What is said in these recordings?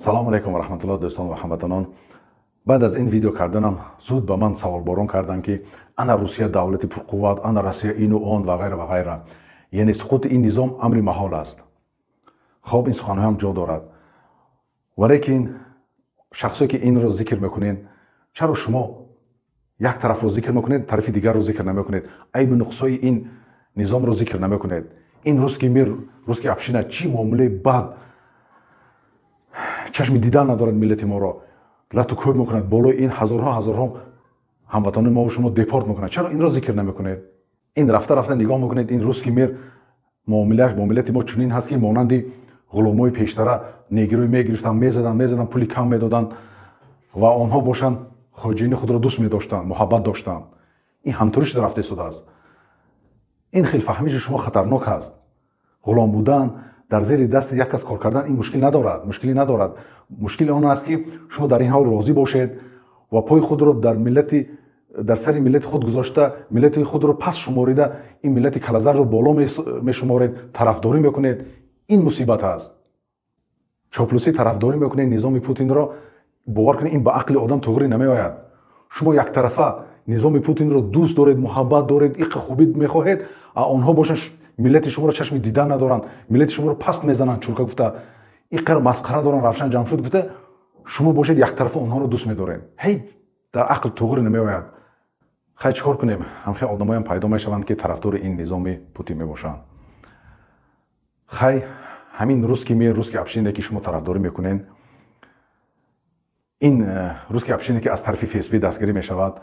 Салому алайкум ва раҳматуллоҳ, дӯстон ва ҳамватанон. Баъд аз ин видео карданам зуд ба ман саволборон карданд, ки ана Русия давлати пурқувват, ана Россия ину он ва ғайра ва ғайра, яъне суқути ин низом амри маҳол аст. Хоб, ин суханҳоям ҷо дорад, валекин шахсое, ки инро зикр мекунед, чаро шумо як тарафро зикр мекунед, тарафи дигарро зикр намекунед, айбу нуқсҳои ин низомро зикр намекунед? Ин русский мир, русский община чӣ муомилаи бад, чашми дидан надорад, миллати моро лату кӯб мекунад, болои ин ҳазорҳо ҳазорҳо ҳамватанони мову шумо депорт мекунад. Чаро инро зикр намекунед? Ин рафта рафта нигоҳ мекунед, ин русский мир муомилааш бо миллати мо чунин ҳаст, ки монанди ғуломои пештара негрҳои мегирифтанд, мезаданд, мезаданд, пули кам медоданд ва онҳо бошанд, хоҷини худро дӯст медоштанд, муҳаббат доштанд. Ин ҳамтурӣ шуда рафта истодааст. Ин хел фаҳмиши шумо хатарнок аст. Ғулом будан, дар зери дасти як кас кор кардан, ин мушкил надорад, мушкилӣ надорад. Мушкили он аст, ки шумо дар ин ҳол розӣ бошед ва пои худро дар миллати дар сари миллати худ гузошта, миллати худро паст шуморида, ин миллати калазарро боло мешуморед, тарафдорӣ мекунед. Ин мусибат аст. Чоплусӣ тарафдорӣ мекунед низоми Путинро. Бовар кунед, ин ба ақли одам туғрӣ намеояд. Шумо яктарафа низоми Путинро дӯст доред, муҳаббат доред, иқа хубӣ мехоҳед, а онҳо бошанд, миллати шуморо чашми дидан надоранд, миллати шуморо паст мезананд, чурка гуфта, иқар масхара доранд, Равшан Ҷамшуд гуфта. Шумо бошед, яктарафа онҳоро дӯст медоред. Ҳеҷ дар ақл туғрӣ намеояд. Хай, чӣ кор кунем, ҳамхел одамоям пайдо мешаванд, ки тарафдори ин низоми Путин мебошанд. Хай, ҳамин русский мир, русский община, ки шумо тарафдорӣ мекунед, ин русский община, ки аз тарафи ФСБ дастгирӣ мешавад,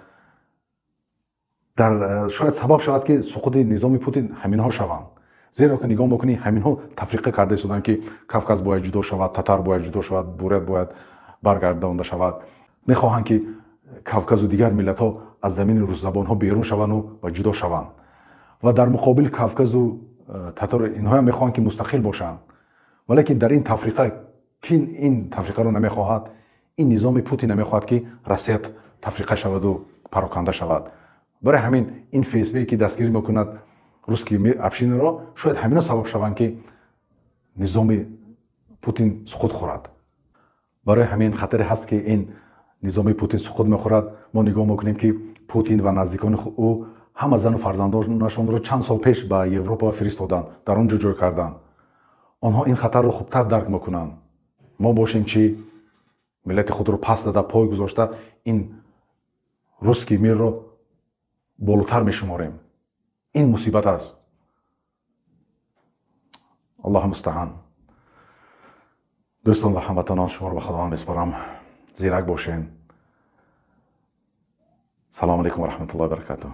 дар шояд сабаб шавад, ки суқути низоми Путин ҳаминҳо шаванд, зеро ки нигоҳ бикунӣ, ҳаминҳо тафриқа карда истоданд, ки Кавказ бояд ҷудо шавад, татар бояд ҷудо шавад, бурят бояд баргардонда шавад. Мехоҳанд, ки Кавказу дигар миллатҳо аз замини русзабонҳо берун шаванду ва ҷудо шаванд. Ва дар муқобил Кавказу татар инҳоям мехоҳанд, ки мустақил бошанд. Валекин дар ин тафриқа кин ин тафриқаро намехоҳад? Ин низоми Путин намехоҳад, ки Россия тафриқа шаваду пароканда шавад. Барои ҳамин ин ФСБ, ки дастгирӣ мекунад русский община ро, шояд ҳамино сабаб шаванд, ки низоми Путин суқут хӯрад. Барои ҳамин хатаре ҳаст, ки ин низоми Путин суқут мехӯрад. Мо нигоҳ мекунем, ки Путин ва наздикони ӯ ҳама зану фарзандонашонро чанд сол пеш ба Европа фиристоданд, дар он ҷо ҷой карданд. Онҳо ин хатарро хубтар дарк мекунанд. Мо бошем чӣ? Миллати худро паст зада, пой гузошта, ин русский мир ро болотар мешуморем. Ин мусибат аст. Аллоҳу мустаъан. Дӯстон ва ҳамватанон, шуморо ба Худованд месупорам. Зирак бошен. Салому алайкум ва раҳматуллоҳи баракатуҳ.